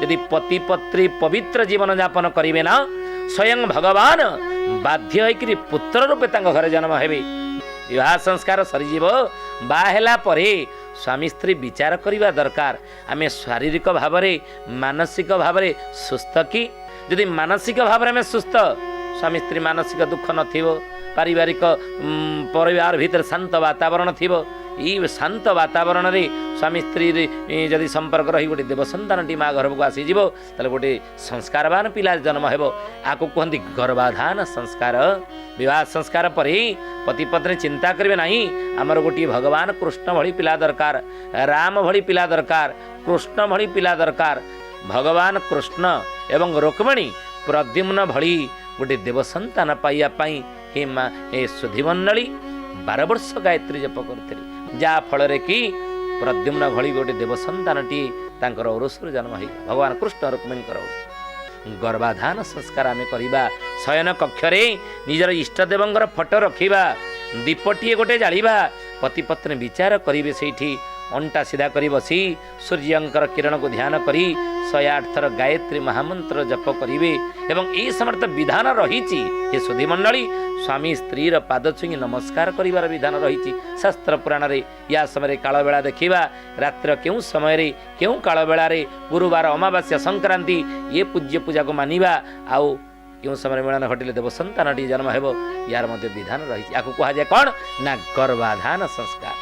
ଯଦି ପତି ପତ୍ନୀ ପବିତ୍ର ଜୀବନଯାପନ କରିବେ ନା, ସ୍ୱୟଂ ଭଗବାନ ବାଧ୍ୟ ହେଇକରି ପୁତ୍ର ରୂପେ ତାଙ୍କ ଘରେ ଜନ୍ମ ହେବେ। ବିବାହ ସଂସ୍କାର ସରିଯିବ, ବାହା ହେଲା ପରେ ସ୍ୱାମୀ ସ୍ତ୍ରୀ ବିଚାର କରିବା ଦରକାର, ଆମେ ଶାରୀରିକ ଭାବରେ ମାନସିକ ଭାବରେ ସୁସ୍ଥ କି? ଯଦି ମାନସିକ ଭାବରେ ଆମେ ସୁସ୍ଥ, ସ୍ୱାମୀ ସ୍ତ୍ରୀ ମାନସିକ ଦୁଃଖ ନଥିବ, ପାରିବାରିକ ପରିବାର ଭିତରେ ଶାନ୍ତ ବାତାବରଣ ଥିବ, ଏଇ ଶାନ୍ତ ବାତାବରଣରେ ସ୍ୱାମୀ ସ୍ତ୍ରୀରେ ଯଦି ସମ୍ପର୍କ ରହି ଗୋଟେ ଦେବସନ୍ତାନଟି ମା ଗର୍ଭକୁ ଆସିଯିବ, ତାହେଲେ ଗୋଟେ ସଂସ୍କାରବାନ ପିଲା ଜନ୍ମ ହେବ। ଆକୁ କୁହନ୍ତି ଗର୍ଭାଧାନ ସଂସ୍କାର। ବିବାହ ସଂସ୍କାର ପରେ ପତି ପତ୍ନୀ ଚିନ୍ତା କରିବେ ନାହିଁ, ଆମର ଗୋଟିଏ ଭଗବାନ କୃଷ୍ଣ ଭଳି ପିଲା ଦରକାର, ରାମ ଭଳି ପିଲା ଦରକାର, କୃଷ୍ଣ ଭଳି ପିଲା ଦରକାର। ଭଗବାନ କୃଷ୍ଣ ଏବଂ ରୁକ୍ମିଣୀ ପ୍ରଦ୍ୟୁମ୍ନ ଭଳି ଗୋଟେ ଦେବସନ୍ତାନ ପାଇବା ପାଇଁ ହେ ମା, ହେ ସୁଧୀମଣ୍ଡଳୀ, 12 ବର୍ଷ ଗାୟତ୍ରୀ ଜପ କରିଥିଲେ, ଯାହାଫଳରେ କି ପ୍ରଦ୍ୟୁମ୍ନ ଭଳି ଗୋଟେ ଦେବସନ୍ତାନଟିଏ ତାଙ୍କର ଔରସରୁ ଜନ୍ମ ହେଇଗଲା, ଭଗବାନ କୃଷ୍ଣ ରୁକ୍ମିଣୀଙ୍କର ଔରସ। ଗର୍ଭାଧାନ ସଂସ୍କାର ଆମେ କରିବା। ଶୟନ କକ୍ଷରେ ନିଜର ଇଷ୍ଟଦେବଙ୍କର ଫଟୋ ରଖିବା, ଦୀପଟିଏ ଗୋଟେ ଜାଳିବା, ପତି ପତ୍ନୀ ବିଚାର କରିବେ। ସେଇଠି ଅଣ୍ଟା ସିଧା କରି ବସି ସୂର୍ଯ୍ୟଙ୍କର କିରଣକୁ ଧ୍ୟାନ କରି 108 ଥର ଗାୟତ୍ରୀ ମହାମନ୍ତ୍ର ଜପ କରିବେ। ଏବଂ ଏହି ସମସ୍ତ ବିଧାନ ରହିଛି ହେ ସୁଧୀମଣ୍ଡଳୀ। ସ୍ୱାମୀ ସ୍ତ୍ରୀର ପାଦ ଛୁଇଁ ନମସ୍କାର କରିବାର ବିଧାନ ରହିଛି ଶାସ୍ତ୍ର ପୁରାଣରେ। ୟା ସମୟରେ କାଳବେଳା ଦେଖିବା, ରାତ୍ର କେଉଁ ସମୟରେ କେଉଁ କାଳବେଳାରେ ଗୁରୁବାର, ଅମାବାସ୍ୟା, ସଂକ୍ରାନ୍ତି ଇଏ ପୂଜ୍ୟ ପୂଜାକୁ ମାନିବା, ଆଉ କେଉଁ ସମୟରେ ମିଳନ ଘଟିଲେ ଦେବ ସନ୍ତାନଟି ଜନ୍ମ ହେବ, ୟାର ମଧ୍ୟ ବିଧାନ ରହିଛି। ଆକୁ କୁହାଯାଏ କ'ଣ ନା ଗର୍ଭାଧାନ ସଂସ୍କାର।